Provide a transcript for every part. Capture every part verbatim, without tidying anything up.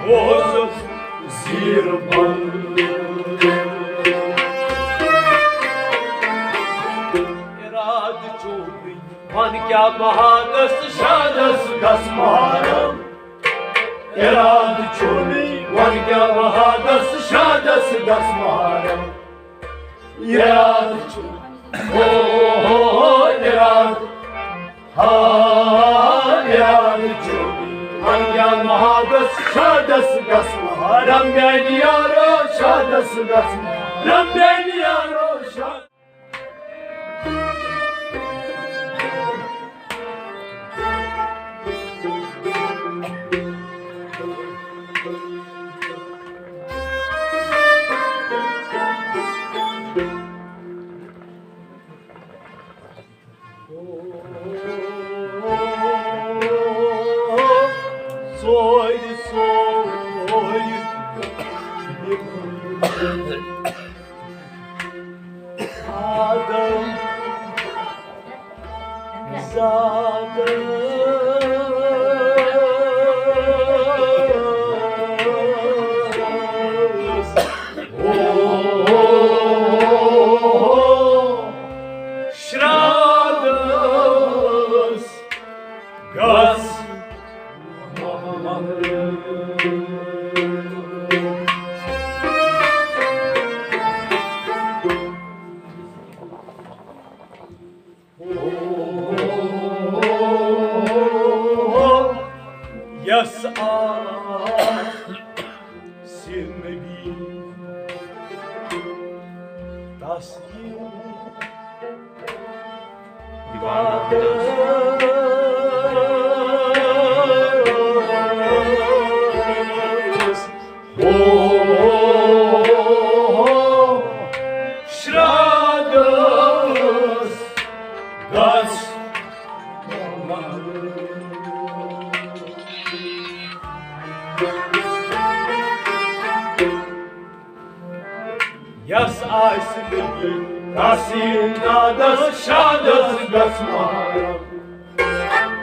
اوسُس زیٖر بنٛد۔ اِرادٕ چھُنٕے، وَن کیٛاہ بہادس تہٕ شادس گژھ محرم۔ اِرادٕ چھُنٕے، وَن کیٛاہ بہادس تہٕ شادس گژھ محرم۔ اِرادٕ چھُ، ہو، ہو، ہو، اِرادٕ۔ ہا، اِرادٕ چھُ، وَن کیٛاہ بہادس شادس گژھ محرم۔ میٛانہِ یارو شادس گژھ محرم۔ میٛانہِ یارو شاد۔ ژورِ ژورِ آدم زادس۔ شرادس گژھ محرم۔ یس آسہِ نبی تسلیم۔ شرادس گژھ یس آسہِ نبی تسلیم دادس شادس گژھ محرم۔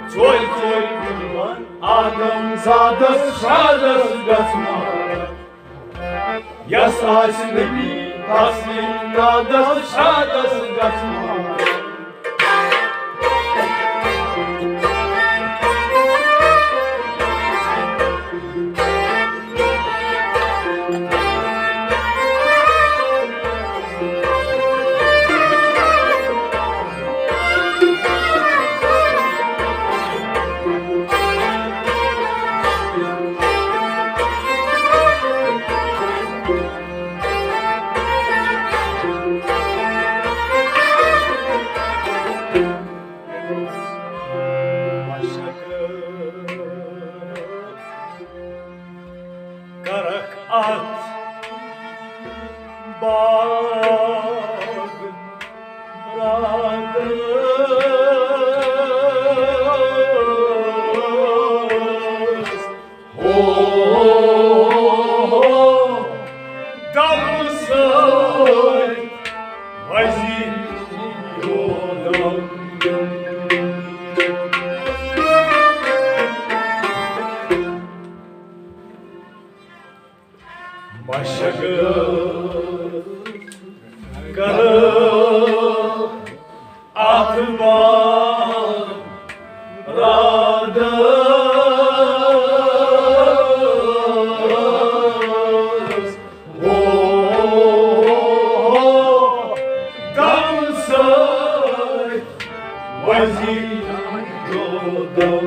ژورِ ژورِ یِمن آدم زادس شادس گژھ محرم۔ یس آسہِ نبی تسلیم دادس شادس گژھ محرم۔ کرکھ اتھ باغ مرادس۔ ہو، دم سۭتۍ وزیر یودم۔ مشق کرو اتھ بار رادس۔ ہو، دم سۭتۍ وزیر یودم۔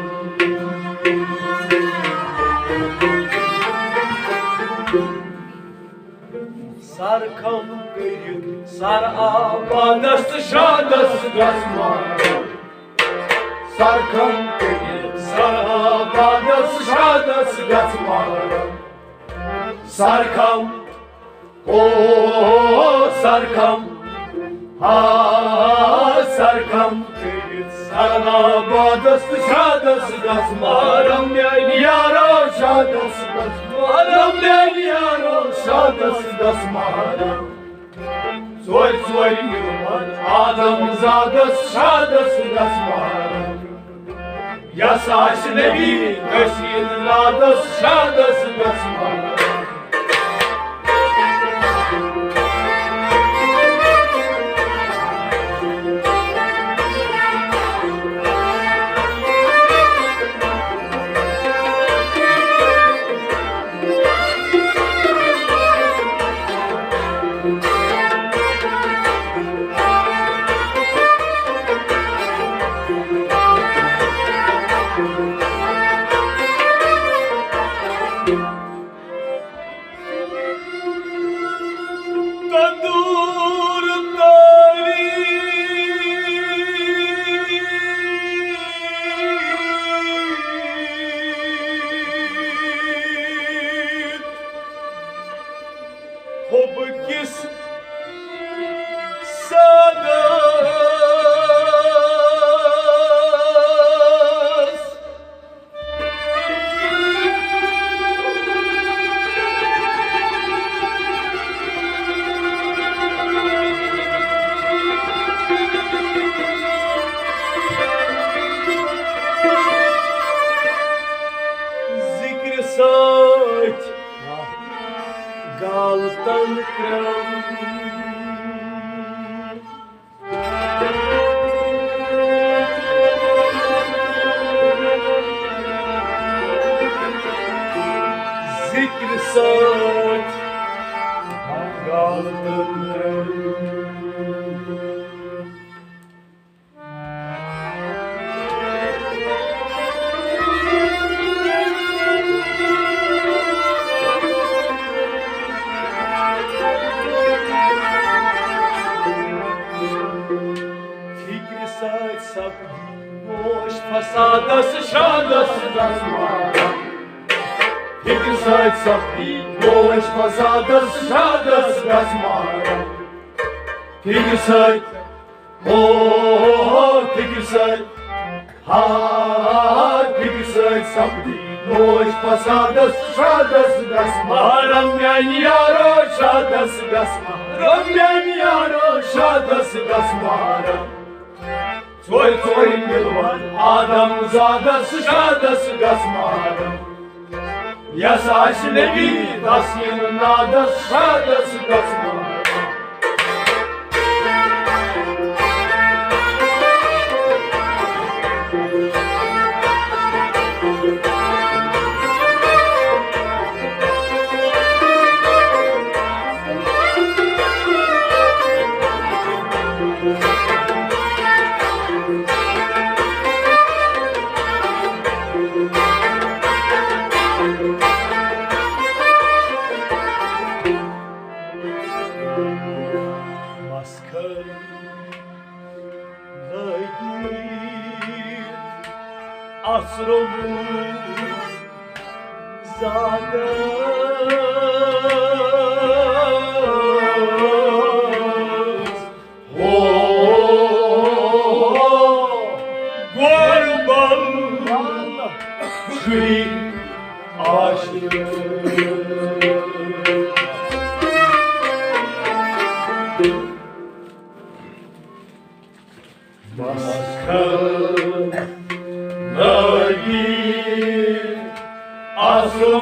سرخم کٔرِتھ سر آبادس تہٕ شادس گژھ محرم۔ سرخم کٔرِتھ سر آبادس تہٕ شادس گژھ محرم۔ سرخم، او سرخم، ہا سرخم کٔرِتھ سر آبادس تہٕ شادس گژھ محرم۔ میٛانہِ یارو شادس گژھ محرم۔ میٛانہِ یارو شادس گژھ محرم۔ ژورِ ژورِ یِمن آدم زادس شادس گژھ محرم۔ یس آسہِ نبی تسلیم دادس شادس گژھ تندور تاری حب کس سادس۔ ذکر سۭتۍ گالتن کرم۔ ذکر سۭتۍ گالتن کرم۔ فکرِ سۭتۍ سپدی نوش فسادس شادس گژھ مارا۔ فکرِ سۭتۍ سپدی نوش فسادس شادس گژھ مارا۔ فکرِ سۭتۍ، او، فکرِ سۭتۍ، ہا، فکرِ سۭتۍ سپدی نوش فسادس شادس گژھ مارا۔ میانہِ یارو شادس گژھ مارا۔ میانہِ یارو شادس گژھ مارا۔ ژورِ ژورِ مِلوَن آدم زادس شادس گژھ مارا۔ یس آسہِ نبی تسلیم نادس شادس گژھ مارا۔ مسخر لگی اثرو زادس۔ او، قربان چھُے عاشق۔ مسخر لگی اثرو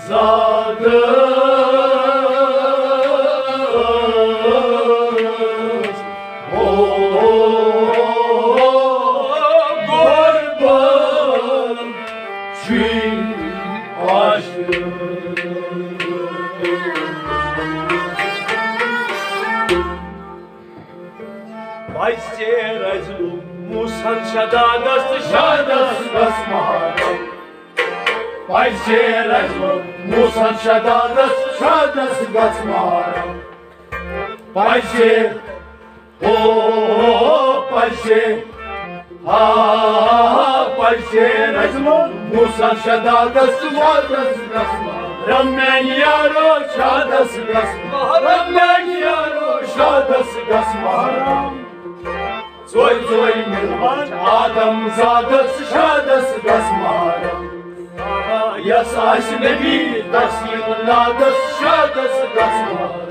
زادس۔ او، قربان چھُے عاشق۔ پزِ رزمو موسن شدادس تہٕ شادس گژھ مارا۔ پزِ رزمو موسن شدادس شادس گژھ مارا۔ پزِ، او، پزِ، آ، پزِ رزمو موسن شدادس تہٕ شادس گژھ مارا۔ میانہِ یارو شادس گژھ مارا۔ میانہِ یارو شادس گژھ مارا۔ ژورِ ژورِ مِلوَن آدم زادس شادس گژھ مارا۔ یس آسہِ نبی تسلیم نادس شادس گژھ مارا۔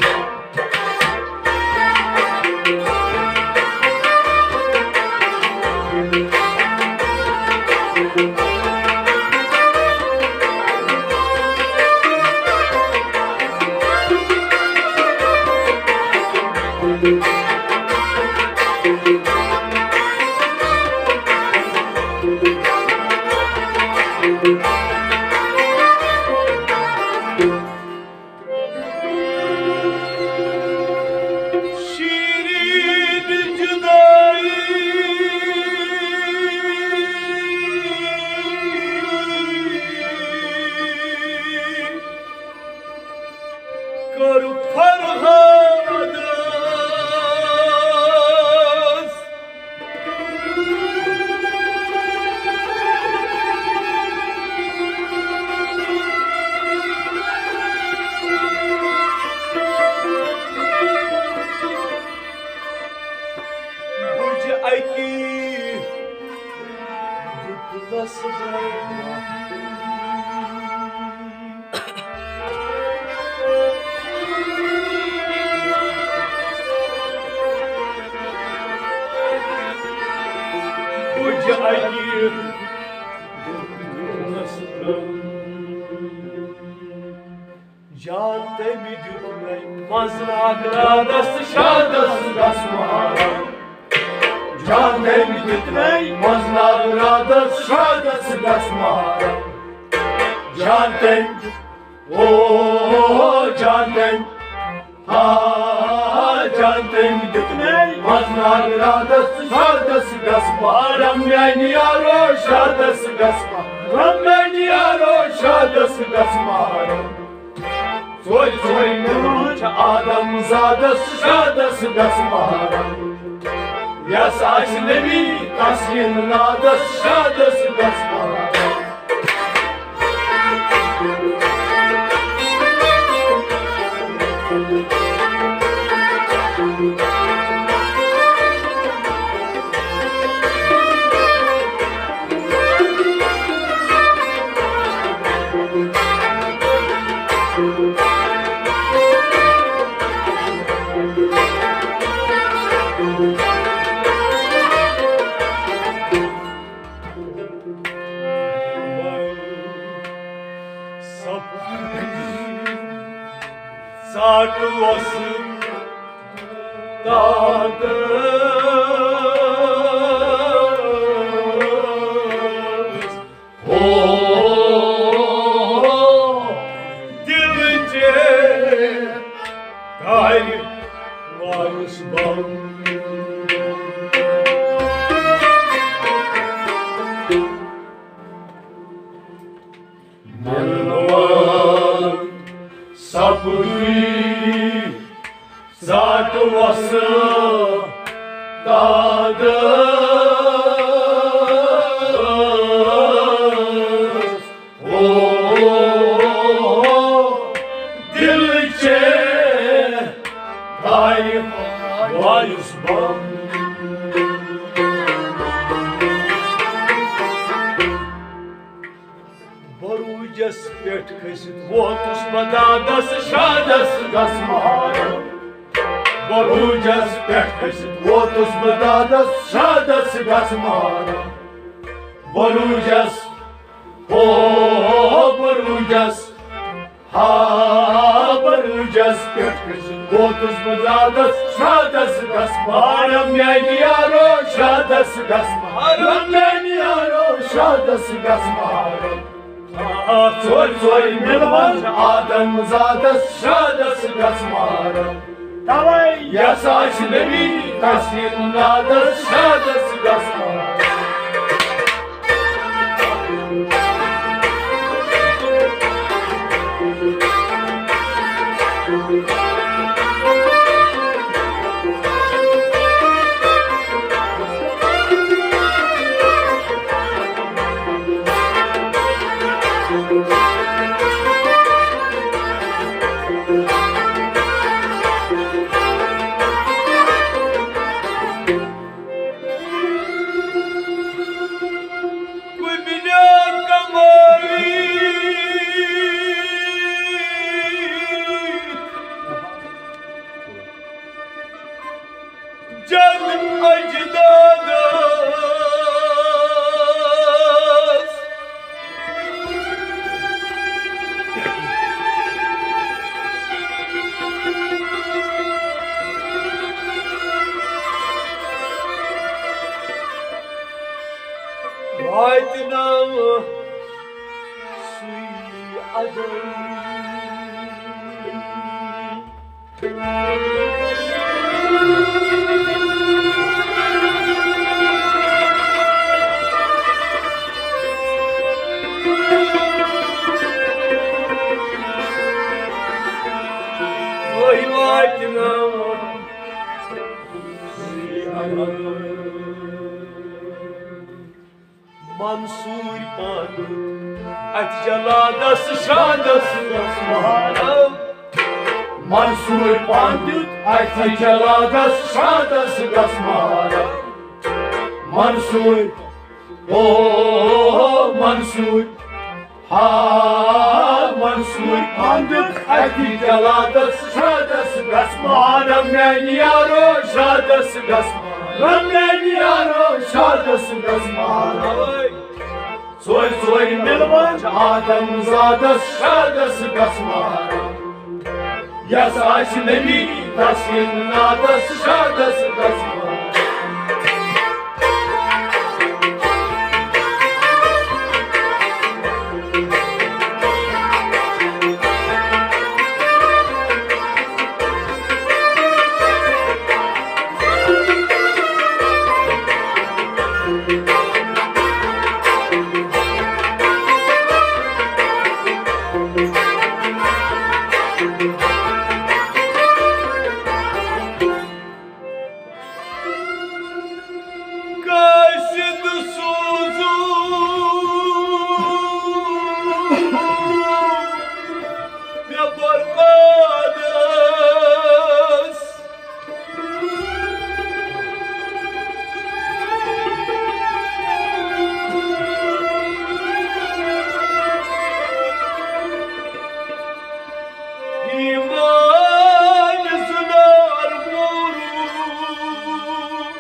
منٛز ناگ رادس شادس گژھ مہارم۔ جان تٔمۍ دیُت نَے منٛز ناگ رادس شادس گژھ مہارم۔ جان تٔمۍ، او جان تٔمۍ، آ جان تٔمۍ دیُت نَے منٛز ناگ رادس شادس گژھ مہارم۔ میانہِ یارو شادس گژھ مہارم، میانہِ یارو شادس گژھ مہارم۔ ژورِ ژورِ مِلوان چھِ آدم زادس شادس گژھ مہارم۔ یس آسہِ نبی تسلیم نادس شادس گژھ مہارم۔ ژاٹہٕ وسہٕ دادس۔ ہو، دل چے کر وارث بم۔ ملوان سپدی ژاٹہٕ وسہٕ دادس۔ او دل چے دایہِ وایُس بم۔ بروجس پٮ۪ٹھ کھٔسِتھ ووتُس بہٕ دادس شادس گژھ مہارم۔ بروجس پٮ۪ٹھ کھٔسِتھ ووتُس بہٕ دادس شادس گژھ مہارم۔ بروجس، او بروجس، ہا بروجس پٮ۪ٹھ کھٔسِتھ ووتُس بہٕ دادس شادس گژھ مہارم۔ میانہِ یارو شادس گژھ مہارم، میانہِ یارو شادس گژھ مہارم۔ آ، ژورِ ژورِ مِلوان آدم زادس شادس گژھ مہارم۔ توے یس آسہِ نبی تسلیم نادس شادس گژھ مہارم۔ جد اجدادس۔ واتناو سُے ادب۔ وۄنۍ واتناوُن۔ منصور پانڈت اتھ جلادس شادس گژھ مہارم۔ منصور پانڈت اتھ جلادس شادس گژھ مہارم۔ منصور، او منصور، ہا منصور پانڈت اتھ جلادس شادس گژھ مہارم۔ میانہِ یارو شادس گژھ مہارم، میانہِ یارو شادس گژھ مہارم۔ ژورِ ژورِ مِلوان آدم زادس شادس گژھ مہارم۔ یس آسہِ نبی تسلیم نادس شادس گژھِ۔ قاصد سوزو مےٚ بربادس۔ ایمان زنار ووٚرُم۔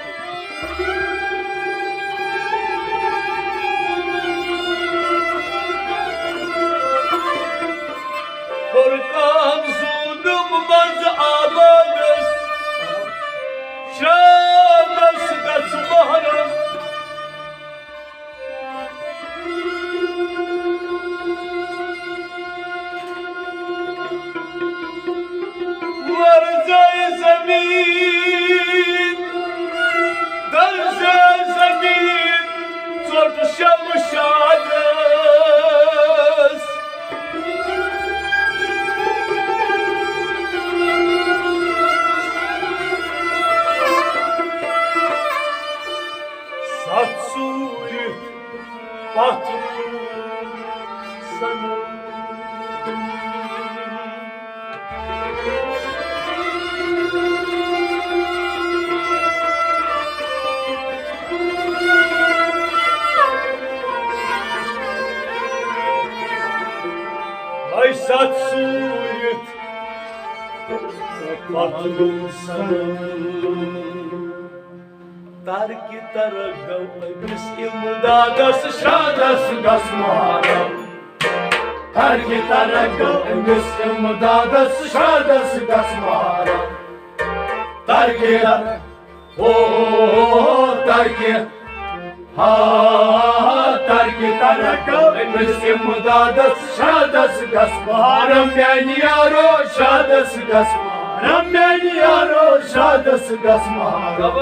فرقان زوٗنُم منٛزٕ آبادس، شادس گژھ محرم۔ ورزے زمین، درزے زمین، ژوٚٹ شمشادس۔ ستھ سوٗرِتھ پتھ روٗد صنم۔ ہے ستھ سوٗرِتھ پتھ روٗد صنم۔ ترکہِ ترک گوٚو أمِس اِمدادس شادس گژھ محرم۔ ترکہِ ترک گوٚو أمِس اِمدادس شادس گژھ محرم۔ ترکہِ ترک، او، ترکہِ، ہا، ترکہِ ترک گوٚو أمِس اِمدادس شادس گژھ محرم۔ میانہِ یارو شادس گژھ محرم۔ میانہِ یارو شادس گژھ محرم۔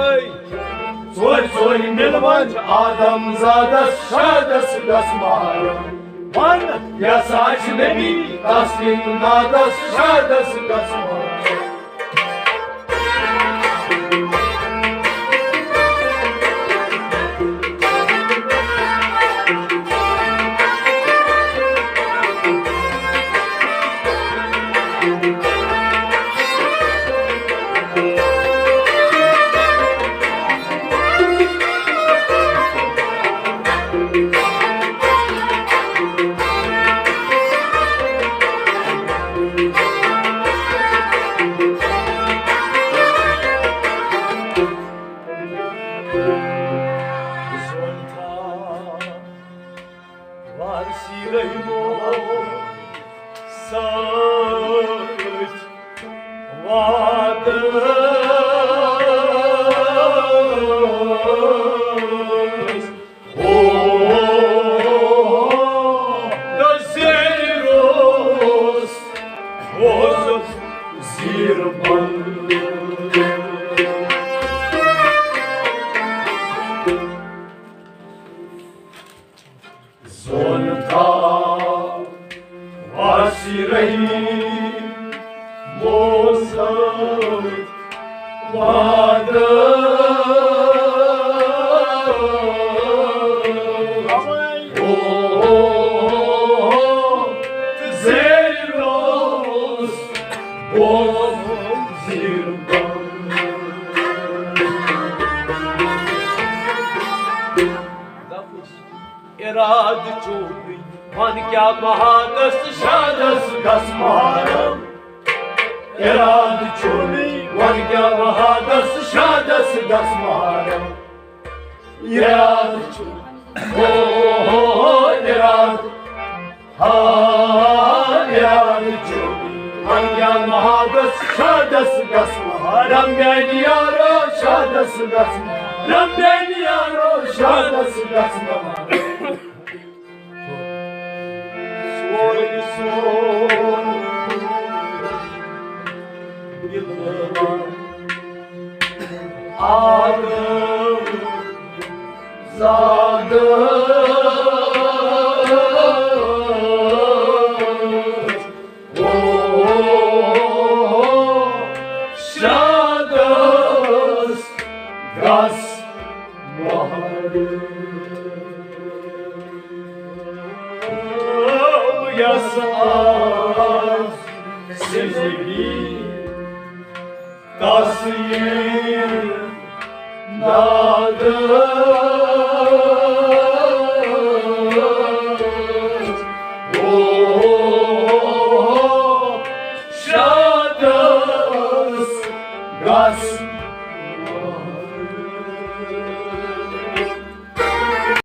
ژورِ ژورِ مِلوَن آدم زادس شادس گژھ محرم۔ ون یس آسہِ نبی تسلیم نادس شادس گژھ محرم۔ وارثی رحمو سۭتۍ وعدس۔ او، نذیرس اوس زیر بند۔ زون تھا واسی رہی موسم وعدس۔ او، زیر روز بوز زیر بند۔ ارادٕ چونُے، وَن کیٛاہ بہادس شادس گژھ محرم۔ ارادٕ چونُے، وَن کیٛاہ بہادس شادس گژھ محرم۔ ارادٕ چونُے، ہو، ہو، ہو، ارادٕ، ہا، ارادٕ چونُے، وَن کیٛاہ بہادس گژھ، رم میانہِ یارو شادس گژھ، رم میانہِ یارو شادس گژھ۔ سورُے سون دِل آدم زادس۔ او شادس گژھ مہر۔ یس آز زندگی تسلیم داد۔ او شادس گژھ